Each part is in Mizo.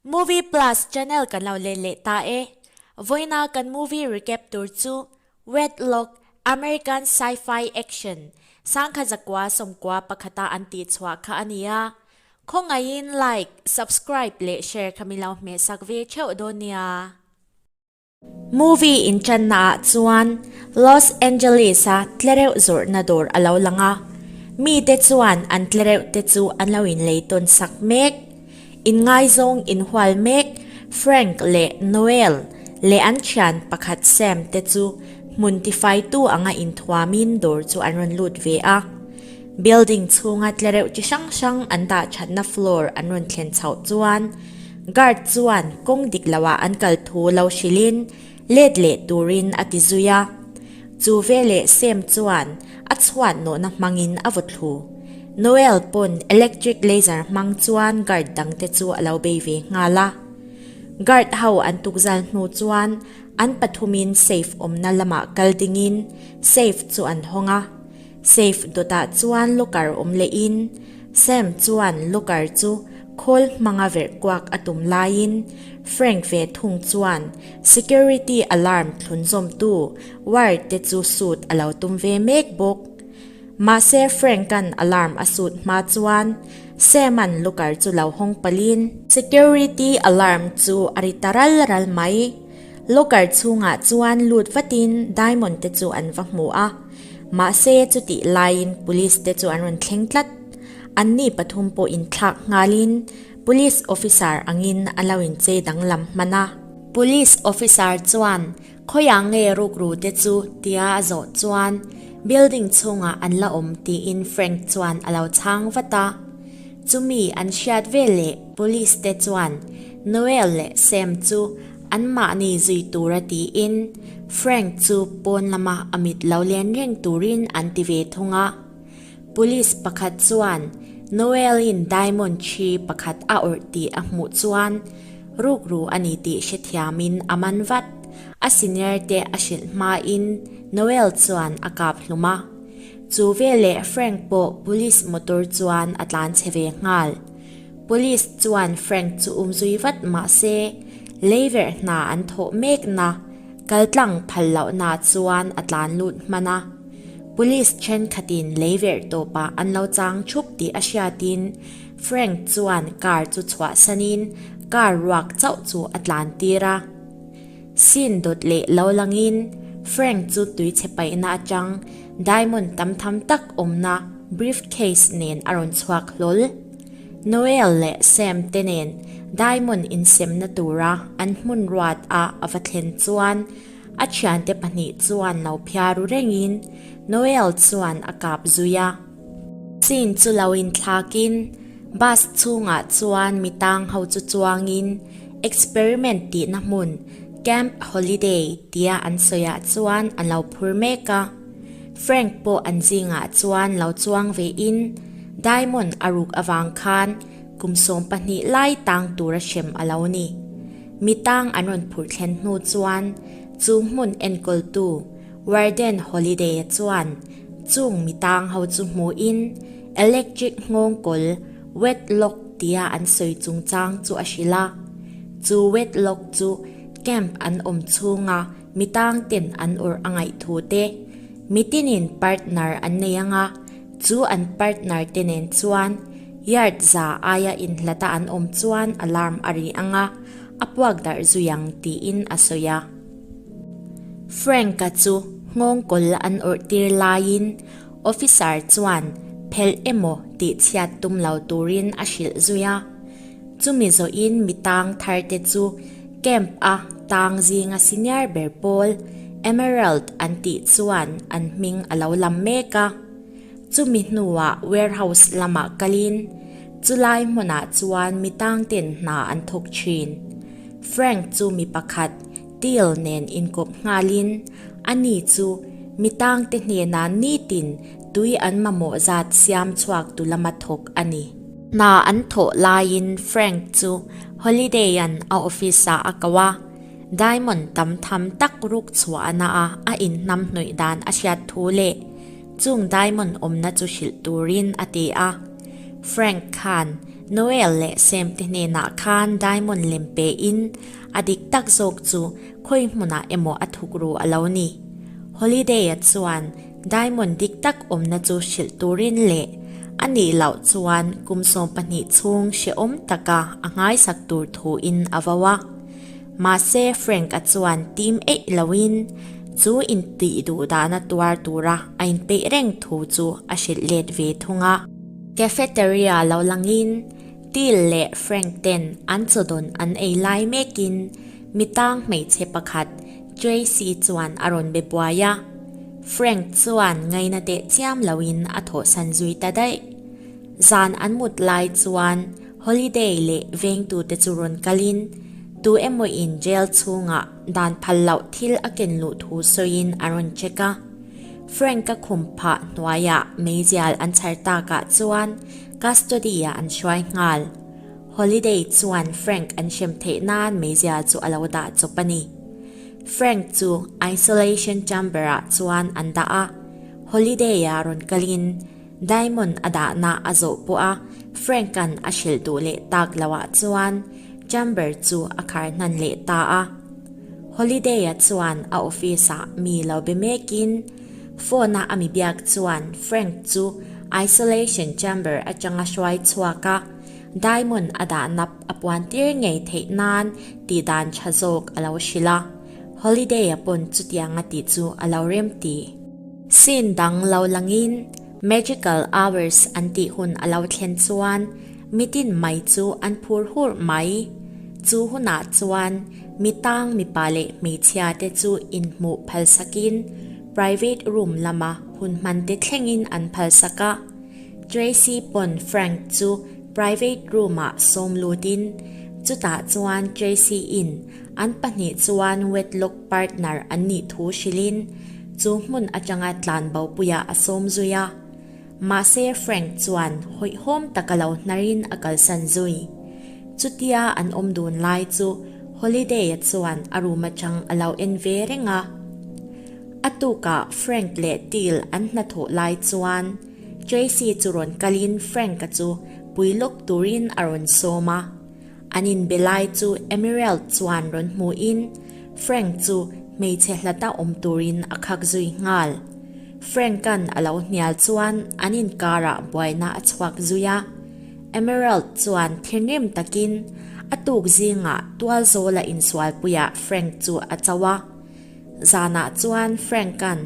Movie Plus channel kan lo let leh ta e. Vawiina kan movie recap tur chu Wedlock, American Sci-Fi Action, sangkhat zakua sawmkua pakhata an tih chhuah kha a ni a. Khawngaihin like, subscribe leh share kha min lo hmehsak ve theuh dawn nia. Movie inṭanna ah chuan Los Angeles-a tlereuh zawrhna dawr a lo lang a, mite chuan an tlereuh te chu an lo inlei tawn sak mek. Inngaizawng inhual mek Frank leh Noel leh an thian pakhat Sam te chu hmun tifaitu anga inthuamin dawr chu an rawn lut ve a. Building chhunga tlereuh chi hrang hrang an dah thatna floor an rawn thlen chhoh chuan Guard chuan kawng dik loah an kal thu lo hrilhin let leh turin a ti zui a. Chu veleh Sam chuan a chhuat nawhna hmangin a vaw thlu. Noel pawn electric laser hmang chuan guard dangte chu a lo bei ve nghal a. Guard ho an tukzal hnu chuan an pathumin safe awmna lamah kal dingin safe chu an hawng a. Safe dawtah chuan locker awm lehin Sam chuan locker chu khawl hmanga verh kuak a tum laiin Frank ve thung chuan security alarm thlun zawmtu wire te chu sut a lo tum ve mek bawk. Mahse Frank-a'n alarm a sut hma chuan Sam-a'n locker chu lo hawng palhin security alarm chu a ri ta ral ral mai. Locker chhungah chuan lut vatin Diamond te chu an va hmu a. Mahse chutih laiin police te chu an rawn thleng tlat. Anni pathum pawh inthlak nghalin police officer angin a lo inchei danglam hman a. Police officer chuan khawiah nge rukru te chu tia a zawh chuan building chhungah an la awm tiin Frank chuan a lo chhang vat a. Chumi an hriat veleh police te chuan Noel leh Sam chu Anmahni zui tura tiin Frank chu pawn lama a mit lo len reng turin an ti ve thung a. Police pakhat chuan Noel-in diamond thi pakhat a awrh tih a hmuh chuan rukru a ni tih hrethiamin a man vat. A senior te a hrilh hmain Noel chuan a kap hlum a. Chu veleh Frank pawh police motor chuan a tlan chhe ve nghal. Police chuan Frank chu um zui vat mah se, leiverh hna an thawh mekna kaltlang phal lohna chuan a tlan lut hman a. Police thenkhatin leiverh tawpah an lo chang thup tih a hriatin Frank chuan car chu chhuahsanin car ruak chauh chu a tlan tir a. Scene dawt leh lo langin Frank chu tuichhe paihna atang diamond tam tham tak awmna briefcase nen a rawn chhuak hlawl. Noel leh Sam te nen diamond insemna tura an hmun ruat a a va thlen chuan a thiante pahnih chuan lo phiaru rengin Noel chuan a kap zui a. Scene chu lo inthlakin bus chhungah chuan mi tang ho chu chuangin experiment tihna hmun Camp Holiday tia an sawiah chuan an lo phur mek a. Frank pawh an zingah chuan lo chuang vein Diamond a ruk avang khan kum 12 lai tang tura hrem a lo ni. Mi tang an rawn phurh thlen hnu chuan chu hmun enkawltu Warden Holiday-a chuan chung mi tang ho chu hmuhin electric nghawngkawl wedlock tia an sawi chungchang chu a hrilh a. Chu wedlock chu camp an awm chhunga Mi tang ten an awrh a ngaih thu te, mi tinin partner an nei anga, chu an partner te nen chuan yard za aia inhlata an awm chuan alarm a ri anga, a puak darh zui ang tiin a sawi a. Frank-a chu nghawngkawl an awrh tir laiin officer chuan phelh emaw tih chhiat tum lo turin a hrilh zui a. Chumi zawhin mi tang thar te chu camp a tang zinga senior ber pawl Emerald an tih chuan an hming a lo lam mek a. Chumi hnuah warehouse lamah kalin chulai hmunah chuan mi tang ten hna an thawk thin. Frank chu mi pakhat Till nen inkawp nghalin ani chu mi tang te hnenah nitin tui an mamawh zat siam chhuak tu lama thawk a ni. Hna an thawh laiin Frank chu Holiday-a'n a office-ah a ko a, diamond tam tham tak ruk chhuahna a a inhnamhnawih dan a hriat thu leh chung diamond awmna chu hrilh turin a ti a. Frank khan Noel leh Sam te hnenah khan diamond lem pe in a dik tak zawk chu khawi hmunah emaw a thuk ru a lo ni. Holiday-a chuan diamond dik tak awmna chu hrilh turin leh a nih loh chuan kum 12 chhung hrehawm taka a nghaisak tur thuin a vo a. Mahse Frank-a chuan tim eih loin chu intih duh dahna tuar tura a inpeih reng thu chu a hrilh let ve thung a. Cafeteria lo langin Till leh Frank ten an chawdawn an ei lai mekin mitang hmeichhe pakhat Tracy chuan a rawn be buai a. Frank chuan ngaina teh chiam loin a thawhsan zui ta daih. Zan an mut lai chuan Holiday leh vengtute chu rawn kalin tu emaw in jail chhungah dan phal loh thil a ken luh thu sawiin a rawn check a. Frank-a khum phah hnuaiah meizial an chhar takah chuan custody-ah an hruai nghal. Holiday chuan Frank an hrem theih nan meizial chu a lo dah chawp a ni. Frank chu isolation chamber-ah chuan an dah a, Holiday-a rawn kalin Diamond a dahna a zawh pawh a Frank-a'n a hrilh duh leh tak loah chuan chamber chu a khar hnan leh ta a. Holiday-a chuan a office-ah mi lo be mekin phone-a a mi biak chuan Frank chu isolation chamber atanga hruai chhuak a, Diamond a dah nap a puan tir ngei theih nan tih dan tha zawk a lo hrilh a. Holiday-a pawn chutianga tih chu a lo rem ti. Scene dang lo langin magical hours an tih hun a lo thlen chuan mitin mai chu an phur hurh mai. Chu hunah chuan mi tang mipa leh hmeichhia te chu inhmuh phalsakin private room lama hun hman te thlengin an phalsak a. Tracy pawn Frank chu private room ah sawm lutin chutah chuan Tracy in an pahnih chuan wedlock partner an nih thu hrilhin chu hmun atanga tlanbo puiah a sawm zui a. Mahse Frank chuan hawihhawm taka lo hnarin a kalsan zui. Chutia an awm dun lai chu Holiday-a chuan a room atang a lo en ve reng a. A tukah Frank leh Till an hnathawh lai chuan Tracy chu rawn kalin Frank-a chu pui lawk turin a rawn sawm a. An inbe lai chu Emerald chuan rawn hmuhin Frank chu hmeichhe hlata awm turin a khak zui nghal. Frank-a'n a lo hnial chuan an inkarah buaina a chhuak zui a. Emerald chuan thinrim takin a tuk zingah tualzawla insualpuiah Frank chu a cho a. Zanah chuan Frank-a'n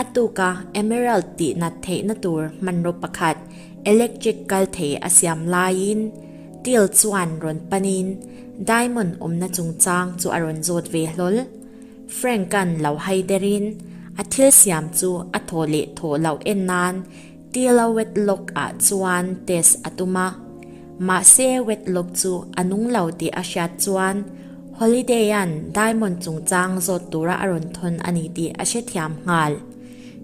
a tuka Emerald tih nat theihna tur hmanraw pakhat electric kal thei a siam laiin Till chuan rawn panin Diamond awmna chungchang chu a rawn zawt ve hlawl. Frank-a'n lo hai derin a thil siam chu a thaw leh thaw loh en nan Till-a wedlock ah chuan test a tum a. Mahse wedlock chu a nung lo tih a hriat chuan Holiday-a'n Diamond chungchang zawt tura a rawn thawn a ni tih a hrethiam nghal.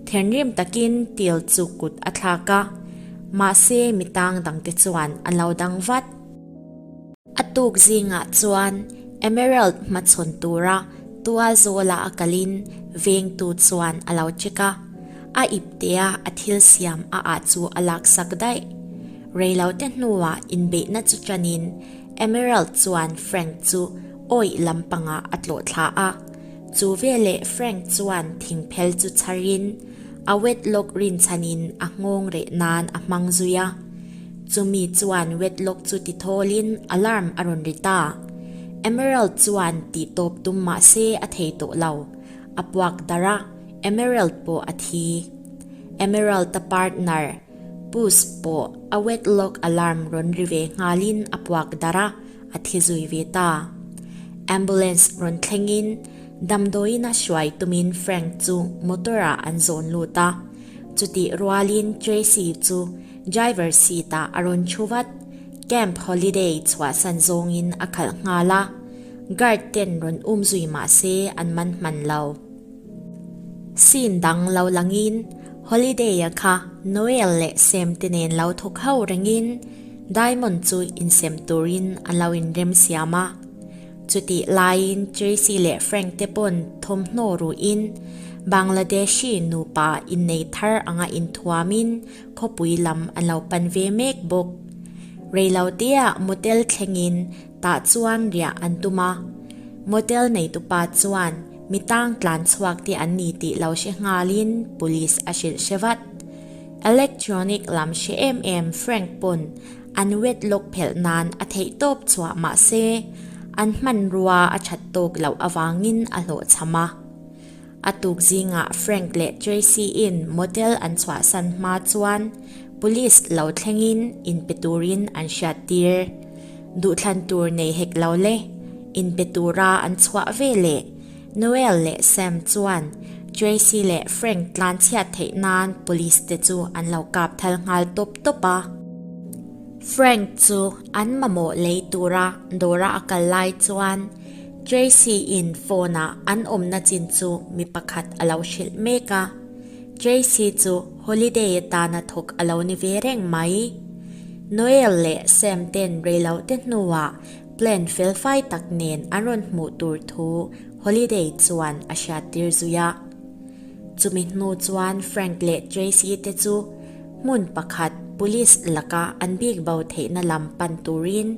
Thenrim takin Till chu kut a thlak a, mahse mi tang dangte chuan an lo dang vat. A tuk zingah chuan Emerald hmachhawn tura tual zawla a kalin vengtu chuan a lo check a, a iptea a thil siam a ah chu a laksak daih. Reilote hnuah inbeihna chu tanin Emerald chuan Frank chu awih lampangah a tlawh thla a. Chu veleh Frank chuan thingphel chu chharin a wedlock rinchhanin a nghawng reh nan a hmang zui a. Chumi chuan wedlock chu ti thawlin alarm a rawn ri ta. Emerald chuan tih tawp tum mah se a thei tawh lo. A puak darh a, Emerald pawh a thi. Emerald-a partner Puss pawh a wedlock alarm rawn ri ve nghalin a puak darh a, a thi zui ve ta. Ambulance rawn thlengin damdawiin a hruai tumin Frank chu motor-ah an zawn lut a. Chutih rualin Tracy chu driver seat-ah a rawn thu vat. Camp holiday chhuahsan zawngin a khalh nghal a, guard ten rawn um zui mah se an man hman lo. Scene dang lo langin Holiday-a kha Noel leh Sam te nen lo thawk ho rengin Diamond chu insem turin an lo inrem siam a. Chutih laiin Tracy leh Frank te pawn thawmhnaw ruhin Bangladeshi nupa innei thar anga inthuamin khawpui lam an lo pan ve mek bawk. Reiloteah motel thlengin tah chuan riah an tum a. Motel neitupa chuan mi tang tlan chhuak te an ni tih lo hre nghalin police a hrilh hre vat. Electronic lam hre em em Frank pawn an wedlock phelh nan a theih tawp chhuah mahse an hmanrua a that tawk loh avangin a hlawhchham a. A tuk zingah Frank leh Tracy-in motel an chhuahsan hma chuan police lo thlengin inpe turin an hriattir. Duhthlan tur nei hek lo le, inpe tura an chhuah ve leh Noel leh Sam chuan Tracy leh Frank tlan chhiat theih nan police te chu an lo kap thal nghal tawp tawp a. Frank chu an mamawh lei tura dawra a kal lai chuan Tracy-in phone-ah an awmna chin chu mi pakhat a lo hrilh mek a. Tracy chu holiday atana thawk a lo ni ve reng mai. Noel leh Sam ten reilote hnuah plan felfai tak nen an rawn hmuh tur thu Holiday chuan a hriattir zui a. Chumi hnu chuan Frank leh Tracy te chu hmun pakhat police laka an bik bo theihna lam pan turin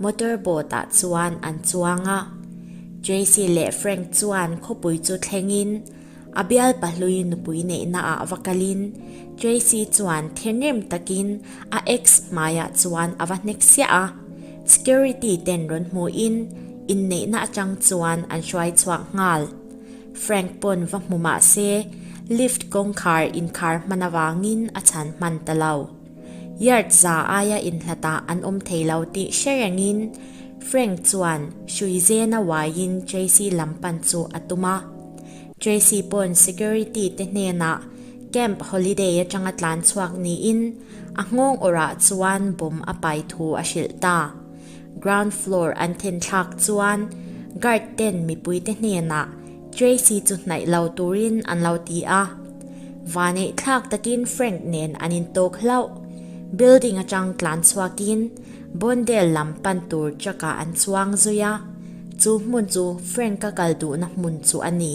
Motor boat ah chuan an chuang a. Tracy leh Frank chuan khawpui chu thlengin a bial pahlui nupui neihna ah va kalin Tracy chuan thinrim takin a ex hmaiah chuan a va hnek siah a. Security ten rawn hmuhin inneihna atang chuan an hruai chhuak nghal. Frank pawn va hmu mahse lift kawngkhar inkhar hman avangin a chhan hman ta lo. Yard za aia inhlatah an awm thei lo tih hre rengin Frank chuan hrui zena uaiin Tracy lam pan chu a tum a. Tracy pawn security te hnenah camp holiday atanga tlan chhuak niin a nghawng awrah chuan bomb a pai thu a hrilh ta. Ground floor an then thlak chuan guard ten mipui te hnenah Tracy chu hnaih lo turin an lo ti a. Vaneih thlak takin Frank nen an intawk hlauh. Building atang tlan chhuakin Bondale lam pan tur truck ah an chuang zui a, chu hmun chu Frank-a kal duhna hmun chu a ni.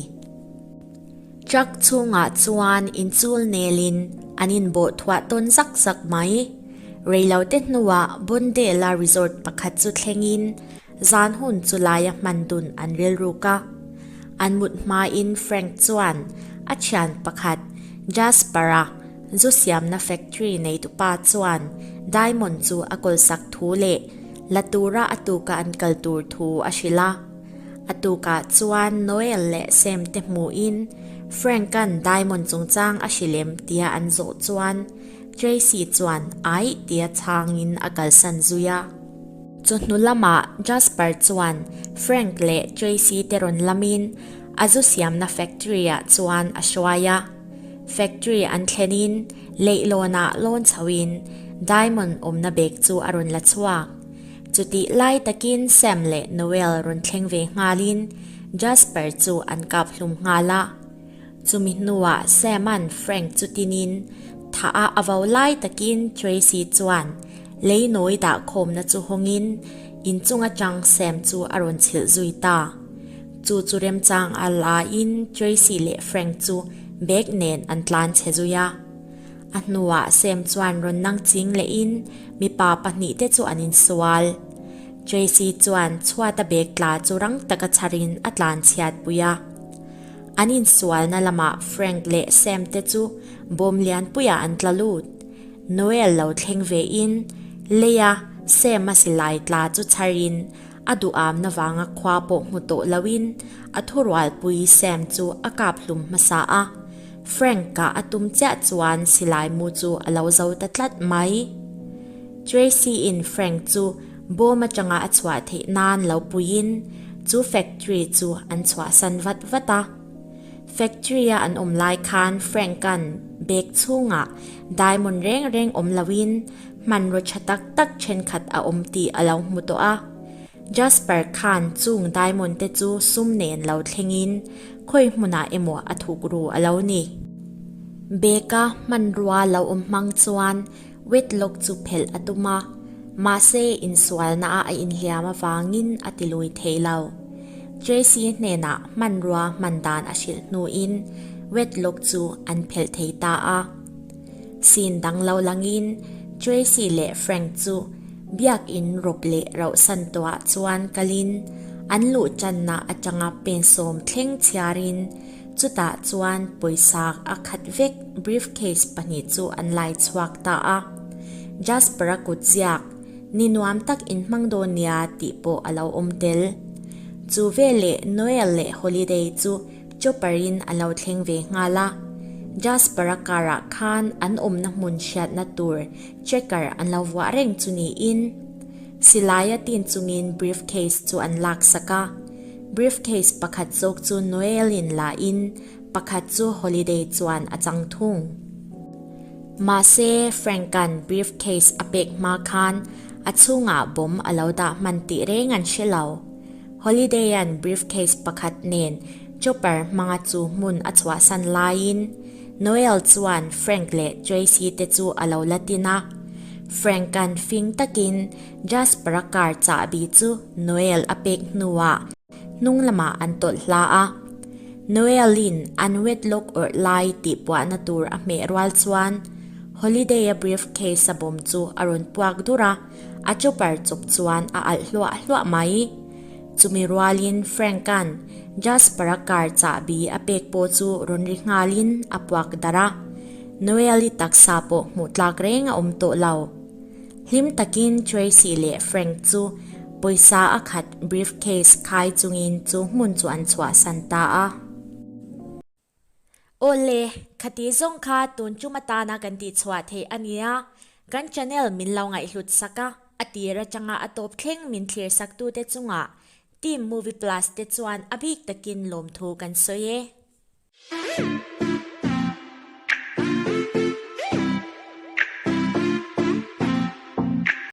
Truck chhungah chuan inchul nelin an inbawh thuah tawn zak zak mai. Reilote hnuah Bondale-a resort pakhat chu thlengin Zan hun chu laia hman dun an rilruk a. An mut hmain Frank chuan a thian pakhat Jasper-a zu siamna factory neitupa chuan diamond chu a kawlsak thu leh la tura a tuka an kal tur thu a hrilh a. A tukah chuan Noel leh Sam te hmuhin Frank-a'n diamond chungchang a hrilh em tia an zawh chuan Tracy chuan aih tia chhangin a kalsan zui a. Chawhnu lamah Jasper chuan Frank leh Tracy te rawn lamin a zu siamna factory ah chuan a hruai a. Factory an thlenin leihlawnah lawn chhoin diamond awmna bag chu a rawn la chhuak. Chutih lai takin Sam leh Noel rawn thleng ve nghalin Jasper chu an kap hlum nghal a. Chumi hnuah Sam-a'n Frank chu tinin thah a a vo lai takin Tracy chuan lei nawi dah khawmna chu hawngin inchung atang Sam chu a rawn chhilh zui ta. Chu chu remchang a laiin Tracy leh Frank chu bag nen an tlan chhe zui a. A hnuah Sam chuan rawn nang ching lehin mipa pahnihte chu an insual. Tracy chuan chhuata bag tla chu rang taka chharin a tlan chhiatpui a. An insualna lamah Frank leh Sam te chu bawm lianpuiah an tla lut. Noel lo thleng vein leia Sam-a silai tla chu chharin a duhamna vanga khua pawh hmu tawh loin a thurualpui Sam chu a kap hlum hmasa a. Frank-a a tum chiah chuan silai mu chu a lo zo ta tlat mai. Tracy-in Frank chu bawm atanga a chhuah theih nan lo puiin chu factory chu an chhuahsan vat vat a. Factory-a an awm lai khan Frank-a'n bag chhungah diamond reng reng awm loin hmanraw tha tak tak thenkhat a awm tih a lo hmu tawh a. Jasper khan chung diamond te chu sum nen lo thlengin khawi hmunah emaw a thuk ru a lo ni. Bag-a hmanrua lo awm hmang chuan Whitlock chu phelh a tum a, mahse insualna a inhliam avangin a ti lui thei lo. Tracy hnenah hmanrua hman dan a hrilh hnuin Whitlock chu an phelh thei ta a. Scene dang lo langin Tracy leh Frank chu Biak in rawp leh rauhsan tawhah chuan kalin an luh tanna atanga pensawm thleng chhiarin chutah chuan pawisa a khat vek briefcase pahnih chu an lai chhuak ta a. Jasper-a kut ziak, Ni nuam tak in hmang dawn nia tih pawh a lo awm tel. Chu veleh Noel leh Holiday chu Chopper-in a lo thleng ve nghal a. Jasper-a car-ah khan an awmna hmun hriatna tur tracker an lo vuah reng chu niin silaia tin chungin briefcase chu an laksak a. Briefcase pakhat zawk chu Noel-in la in pakhat chu Holiday chuan a chang thung. Mahse, Frank-a'n briefcase a pek hma khan a chhungah bomb a lo dah hman tih reng an hre lo. Holiday-a'n briefcase pakhat nen chopper hmanga chu hmun a chhuahsan laiin Noel chuan Frank leh Tracy te chu a lo la tin a. Frank-a'n fing takin Jasper-a car chahbi chu Noel a pek hnuah hnung lamah an tawlh hla a. Noel-in an wedlock awrh lai tih puahna tur a hmeh rual chuan Holiday-a briefcase-a bomb chu a rawn puak dur a. A chopper chawp chuan a alh hluah hluah mai. Chumi rualin Frank-a'n Jasper-a car chahbi a pek pawh chu rawn ri nghalin a puak darh a. Noel-i taksa pawh hmuh tlak reng a awm tawh lo. Hlim takin Tracy leh Frank chu pawisa a khat briefcase khai chungin chu hmun chu an chhuahsan ta a. Awle, khati zawng kha tun tum atana kan tihchhuah theih a nia, kan channel min lo ngaihhlut sak a, a tir atanga a tawp thleng min thlir sak tute chungah Team Movie Plus te chuan a bik takin lawmthu kan sawi e.